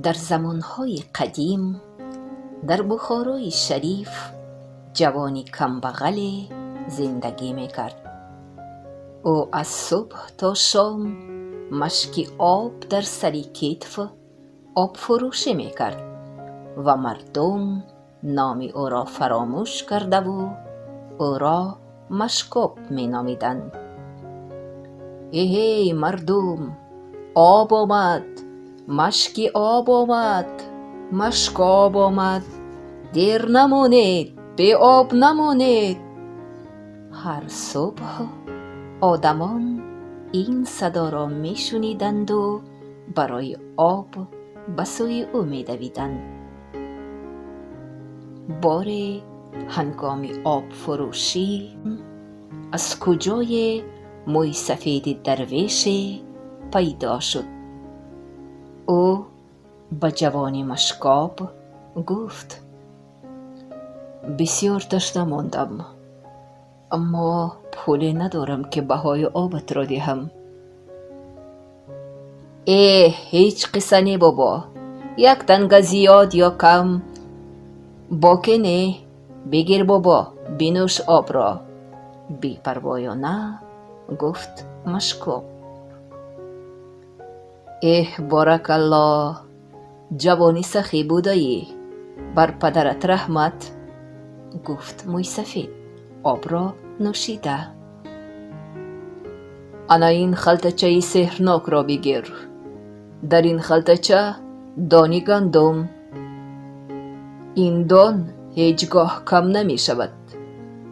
Дар замонҳои қадим дар Бухорои Шариф ҷавони камбағале зиндагӣ мекард. Ӯ аз субҳ то шом машки об дар сари китф обфурӯшӣ мекард ва мардум номи ӯро фаромӯш кардаву ӯро Машкоб меномиданд. Эҳей, мардум, об омад, машки об омад, Машкоб омад, дер намонед, беоб намонед. Ҳар субҳ одамон ин садоро мешуниданду барои об ба сӯи ӯ медавиданд. Боре ҳангоми обфурӯшӣ аз куҷое мӯйсафеди дарвеше пайдо шуд. Ӯ ба ҷавони Машкоб гуфт: бисёр ташна мондам, аммо пуле надорам, ки баҳои обатро диҳам. Э, ҳеҷ қисса не, бобо, як танга зиёд ё кам боке не, бигир, бобо, бинӯш обро, бепарвоёна гуфт Машкоб. Эҳ, боракаллоҳ, ҷавони сахӣ будаӣ, бар падарат раҳмат, гуфт мӯйсафед обро нӯшида. Ана ин халтачаи сеҳрнокро бигир. Дар ин халтача дони гандум. Ин дон ҳеҷ гоҳ кам намешавад.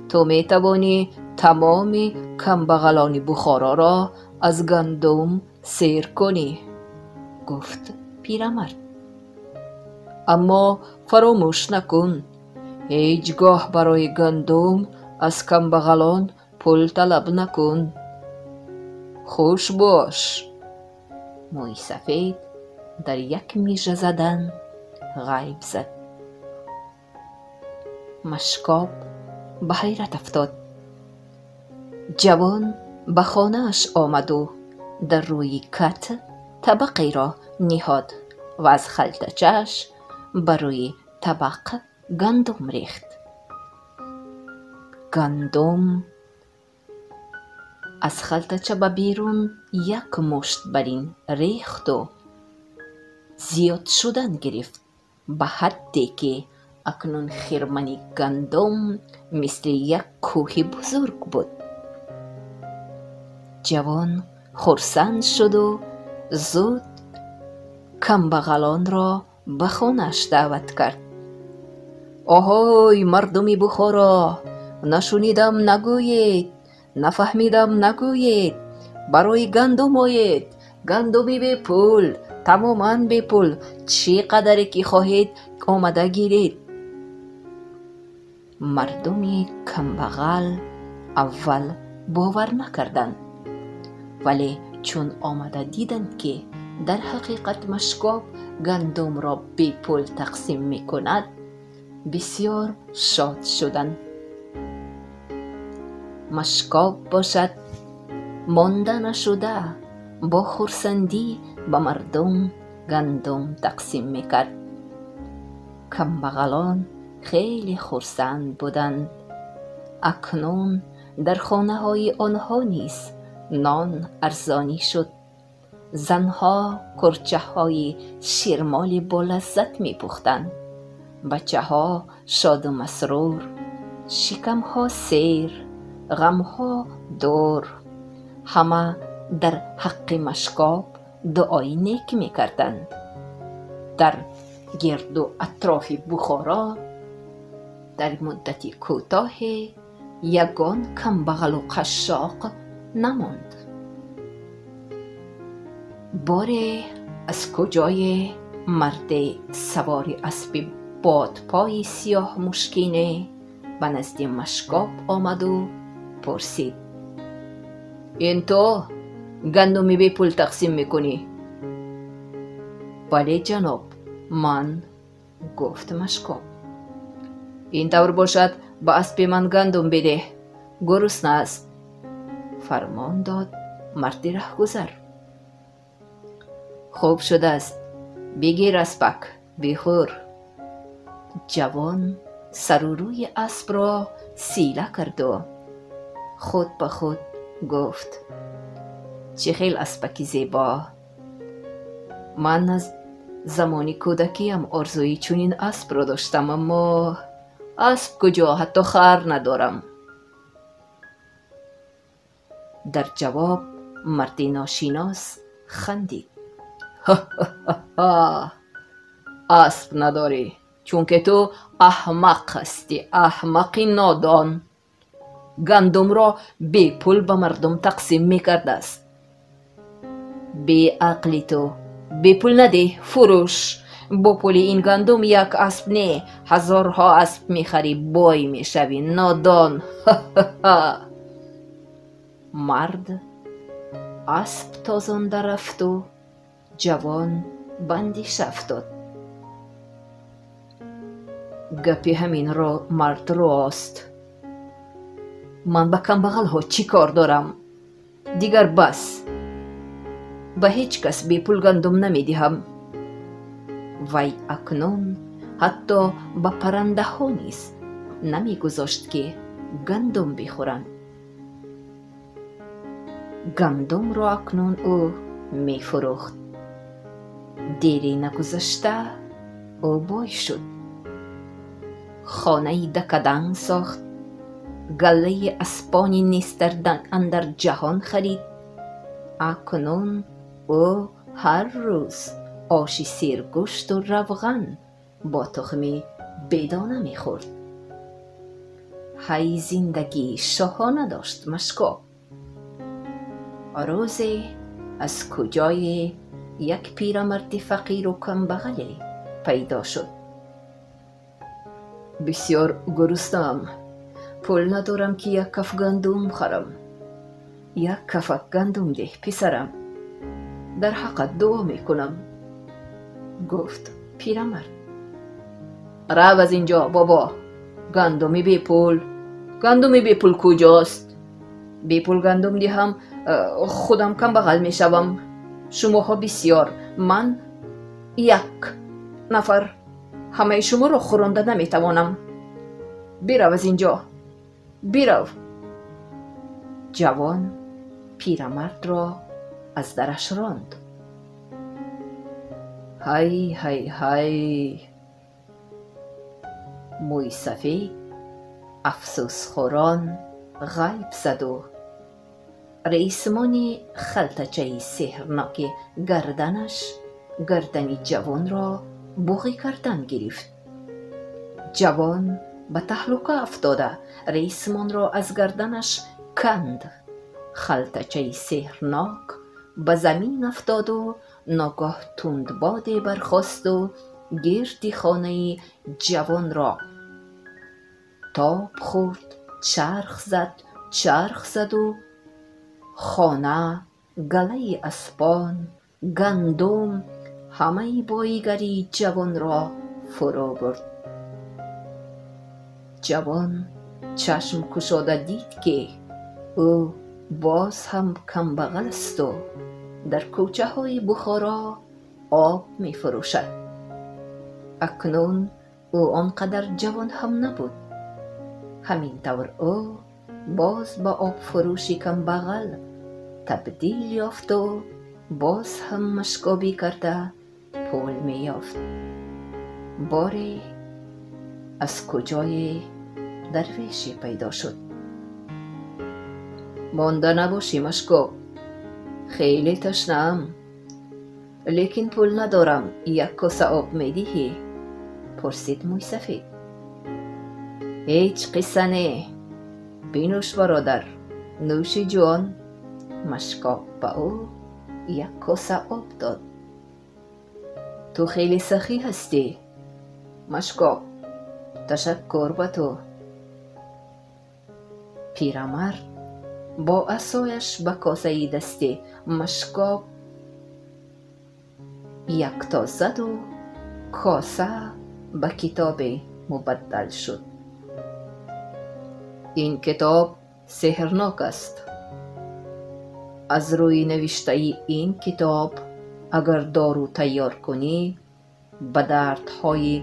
Ту метавонӣ тамоми камбағалони Бухороро аз гандум сер кунӣ, гуфт пирамард. Аммо фаромӯш накун, ҳеҷ гоҳ барои гандум аз камбағалон пул талаб накун. Хуш бош. Мӯйсафед дар як мижа задан ғайб зад. Машкоб ба ҳайрат афтод. Ҷавон ба хонааш омаду дар рӯи кат табақеро ниҳод ва аз халтачааш ба рӯи табақ гандум рехт. Гандум аз халтача ба берун як мушт барин рехту зиёд шудан гирифт, ба ҳадде ки акнун хирмани гандум мисли як кӯҳи бузург буд. Ҷавон хурсанд шуду зуд камбағалонро ба хонааш даъват кард. Оҳой, мардуми Бухоро, нашунидам нагӯед, нафаҳмидам нагӯед, барои гандум оед, гандуми бепул, тамоман бепул, чӣ қадаре ки хоҳед омада гиред. Мардуми камбағал аввал бовар накарданд, вале чун омада диданд, ки дар ҳақиқат Машкоб гандумро бепул тақсим мекунад, бисёр шод шуданд. Машкоб бошад, монда нашуда, бо хурсандӣ ба мардум гандум тақсим мекард. Камбағалон хеле хурсанд буданд. Акнун дар хонаҳои онҳо низ нон арзонӣ шуд. Занҳо курчаҳои ширмоли болаззат мепухтанд. Бачаҳо шоду масрур, шикамҳо сер, ғамҳо дур. Ҳама дар ҳаққи Машкоб дуои нек мекарданд. Дар гирду атрофи Бухоро дар муддати кӯтоҳе ягон камбағалу қашшоқ намонд. Боре аз куҷое марде савори аспи бодпои сиёҳмушкине ба назди Машкоб омаду пурсид: ин ту гандуми бепул тақсим мекунӣ? Бале, ҷаноб, ман, гуфт Машкоб. Ин тавр бошад, ба аспи ман гандум бидеҳ, гурусна аст, фармон дод марди раҳгузар. Хуб шудааст, Бигир аспак, бихӯр. Ҷавон сару рӯи аспро сила карду худ ба худ гуфт: чӣ хел аспаки зебо! Ман аз замони кӯдакиам орзуи чунин аспро доштам, аммо асп куҷо, ҳатто хар надорам. Дар ҷавоб марди ношинос хандид. Ҳа-ҳа-ҳа! Асп надорӣ, чунки ту аҳмақ ҳастӣ, аҳмақи нодон. Гандумро бепул ба мардум тақсим мекардааст. Беақли ту, бепул надеҳ, фурӯш. Бо пули ин гандум як асп не, ҳазорҳо асп мехарӣ, бой мешавӣ, нодон. Ҳа-ҳа-ҳа! Мард асп тозонда рафту ҷавон ба андеша афтод. Гапи ҳаминро мард рост. Ман ба камбағалҳо чӣ кор дорам? Дигар бас. Ба ҳеҷ кас бепул гандум намедиҳам. Вай акнун ҳатто ба паррандаҳо низ намегузошт, ки гандум бихӯранд. Гандумро акнун ӯ мефурӯхт. Дере нагузашта ӯ бой шуд. Хонаи дакаданг сохт, галлаи аспони нестар андар ҷаҳон харид. Акнун ӯ ҳар рӯз оши сиргӯшту равған бо тухми бедона мехӯрд. Ҳай, зиндагии шоҳона дошт Машкоб. Рӯзе аз куҷое як пирамарди фақиру камбағале пайдо шуд. Бисёр гуруснаам, пул надорам, ки як каф гандум харам. Як кафак гандум деҳ, писарам, дар ҳаққат дуо мекунам, гуфт пирамард. Рав аз инҷо, бобо, гандуми бепул. Гандуми бепул куҷост? Бепул гандум диҳам, худам камбағал мешавам. Шумоҳо бисёр, ман як нафар ҳамаи шуморо хӯронда наметавонам. Бирав аз инҷо, бирав. Ҷавон пирамардро аз дараш ронд. Ҳай, ҳай, ҳай! Мӯйсафед афсӯсхӯрон ғайб заду рейсмони халтачаи сеҳрноки гарданаш гардани ҷавонро буғӣ кардан гирифт. Ҷавон ба таҳлука афтода рейсмонро аз гарданаш канд. Халтачаи сеҳрнок ба замин афтоду ногоҳ тундбоде бархосту гирди хонаи ҷавонро тоб хӯрд, чарх зад, чарх заду хона, галаи аспон, гандум, ҳамаи боигарии ҷавонро фурӯ бурд. Ҷавон чашм кушода дид, ки ӯ боз ҳам камбағал асту дар кӯчаҳои Бухоро об мефурӯшад. Акнун ӯ он қадар ҷавон ҳам набуд. Ҳамин тавр ӯ боз ба обфурӯши камбағал табдил ёфту боз ҳам машкобӣ карда пул меёфт. Боре аз куҷое дарвеше пайдо шуд. Монда набошӣ, Машкоб, хеле ташнаам, лекин пул надорам, як коса об медиҳӣ? Пурсид мӯйсафед. Ҳеҷ қисса не, бинӯш, бародар, нӯши ҷон. Машкоб ба ӯ як коса об дод. Ту хеле сахӣ ҳастӣ, Машкоб, ташаккур ба ту. Пирамард бо асояш ба косаи дасти Машкоб якто заду коса ба китобе мубаддал шуд. Ин китоб сеҳрнок аст. Аз рӯи навиштаи ин китоб агар дору тайёр кунӣ, Ба дардҳои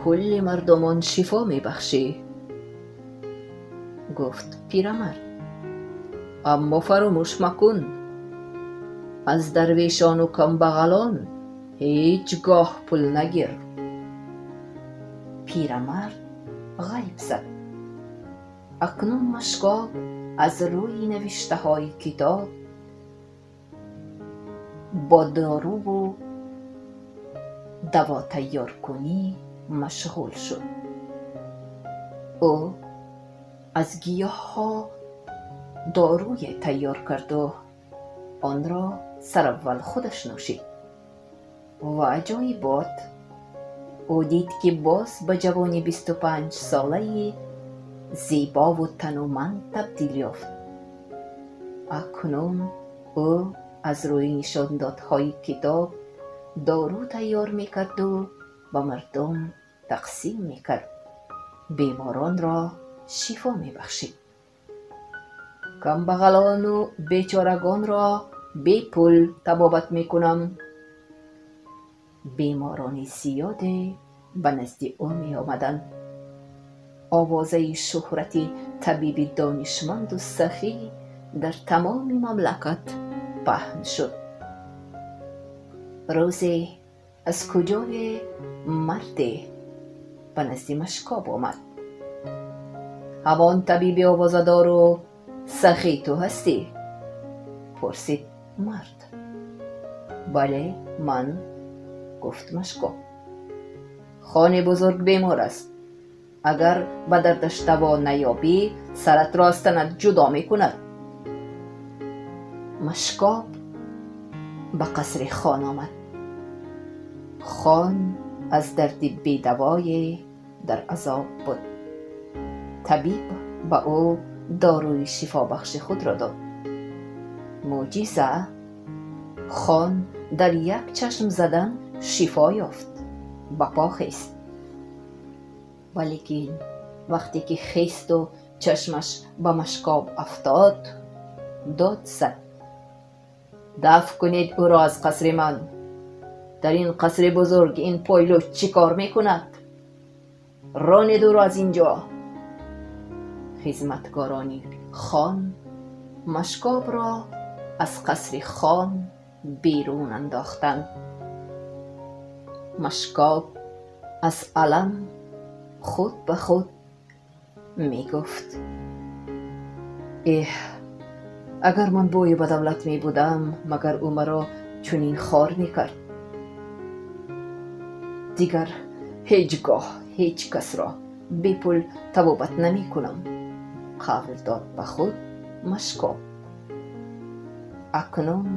кулли мардумон шифо мебахшӣ. Гуфт пирамард: аммо фаромӯш макун, аз дарвешону камбағалон ҳеҷ гоҳ пул нагир. Пирамард ғайб зад. Акнун Машкоб аз рӯи навиштаҳои китоб бо доруву даво тайёркунӣ машғул шуд. Ӯ аз гиёҳҳо доруе тайёр карду онро сараввал худаш нӯшид. Ва аҷоибот, ӯ дид, ки боз ба ҷавони 25-солаи зебову тануманд табдил ёфт. Акнун ӯ аз рӯи нишондодҳои китоб дору тайёр мекарду ба мардум тақсим мекард, беморонро шифо мебахшид. Камбағалону бечорагонро бепул табобат мекунам. Беморони зиёде ба назди ӯ меомаданд. Овозаи шӯҳрати табиби донишманду сахӣ дар тамоми мамлакат паҳн шуд. Рӯзе аз куҷое марде ба назди Машкоб омад. Ҳамон табиби овозадору сахӣ ту ҳастӣ? Пурсид мард. Бале, ман, гуфт Машкоб. Хони бузург бемор аст. Агар ба дардаш даво наёбӣ, саратро аз танат ҷудо мекунад. Машкоб ба қасри хон омад. Хон аз дарди бедавое дар азоб буд. Табиб ба ӯ доруи шифобахши худро дод. Мӯъҷиза, хон дар як чашм задан шифо ёфт, ба по хест. Валекин вақте ки хесту чашмаш ба Машкоб афтод, дод зад: дафъ кунед ӯро аз қасри ман! Дар ин қасри бузург ин пойлӯч чӣ кор мекунад? Ронед ӯро аз ин ҷо! Хизматгорони хон Машкобро аз қасри хон берун андохтанд. Машкоб аз алам худ ба худ мегуфт: эҳ, агар ман бою ба давлат мебудам, магар ӯ маро чунин хор мекард? Дигар ҳеҷ гоҳ ҳеҷ касро бепул табобат намекунам, қавл дод ба худ Машкоб. Акнун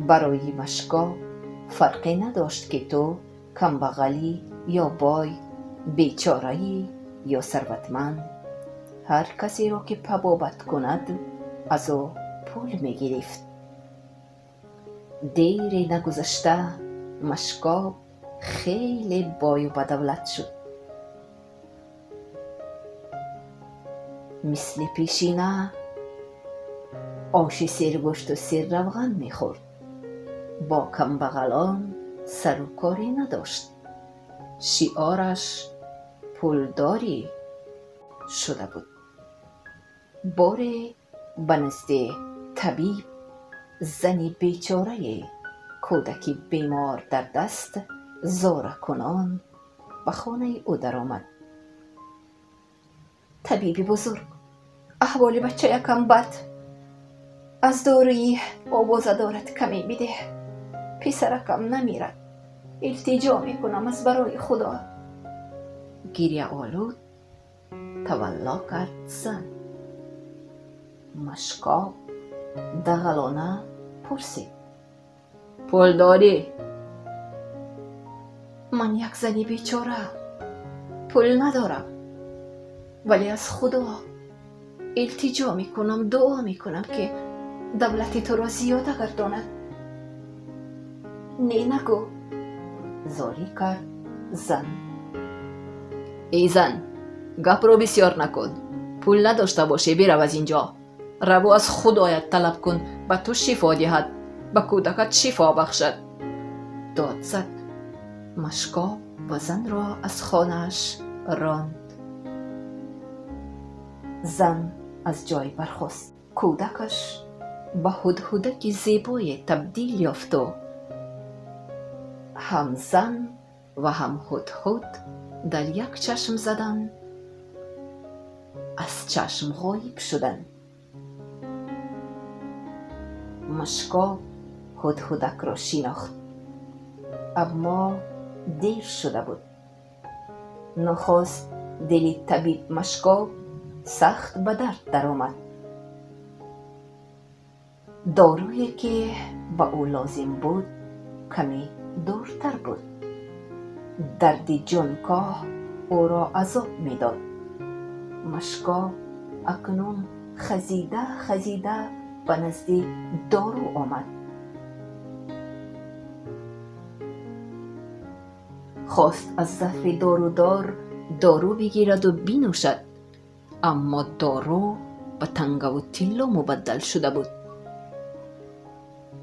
барои Машкоб фарқе надошт, ки ту камбағалӣ ё бой, бечораӣ ё сарватманд. Ҳар касеро ки табобат кунад, аз ӯ пул мегирифт. Дере нагузашта Машкоб хеле бою бадавлат шуд. Мисли пешина оши сиргӯшту сирравған мехӯрд. Бо камбағалон сару корӣ надошт. Шиораш пулдорӣ шуда буд. Боре ба назди табиб зани бечорае кӯдаки бемор дар даст зоракунон ба хонаи ӯ даромад. Табиби бузург, аҳволи бачаякам бад. Аз доруи овозадорат каме бидеҳ. Писаракам намирад. Илтиҷо мекунам аз барои Худо. Гиряолуд тавалло кард зан. Машкоб дағалона пурсид: пул дорӣ? Ман як зани бечора, пул надорам, вале аз Худо илтиҷо мекунам, дуо мекунам, ки давлати туро зиёда гардонад. Не нагӯ, зорӣ кард зан. Эй зан, гапро бисёр накун. Пул надошта бошӣ, бирав аз ин ҷо. Раву аз Худоят талаб кун, ба ту шифо диҳад, ба кӯдакат шифо бахшад. Дод зад Мошкоб ва занро аз хонааш ронд. Зан аз ҷой бархост. Кӯдакаш ба ҳудҳудаки зебое табдил ёфту ҳам зан ва ҳам ҳудҳуд дар як чашм задан аз чашм ғоиб шуданд. Мошкоб ҳудҳудакро шинохт, аммо дер шуда буд. Нохост дили табиб Мошкоб сахт ба дард даромад. Доруе ки ба ӯ лозим буд, каме дуртар буд. Дарди ҷонкоҳ ӯро азоб медод. Мошкоб акнун хазида хазида ба назди дору омад. Хост аз зарфи дорудор дору бигираду бинӯшад, аммо дору ба тангаву тилло мубаддал шуда буд.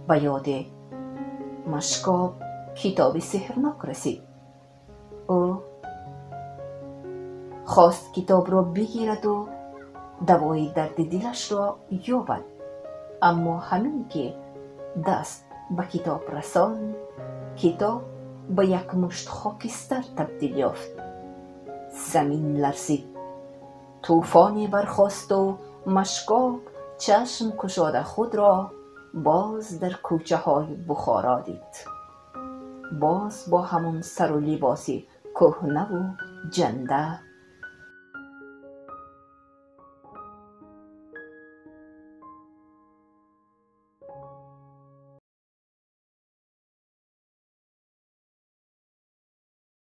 Ба ёди Мошкоб китоби сеҳрнок расид. Ӯ хост китобро бигираду давои дарди дилашро ёбад, аммо ҳамин ки даст ба китоб расонд, китоб ба як мушт хокистар табдил ёфт. Замин ларзид, тӯфоне бархосту Мошкоб чашм кушода худро боз дар кӯчаҳои Бухоро дид. Боз бо ҳамон сару либоси кӯҳнаву ҷанда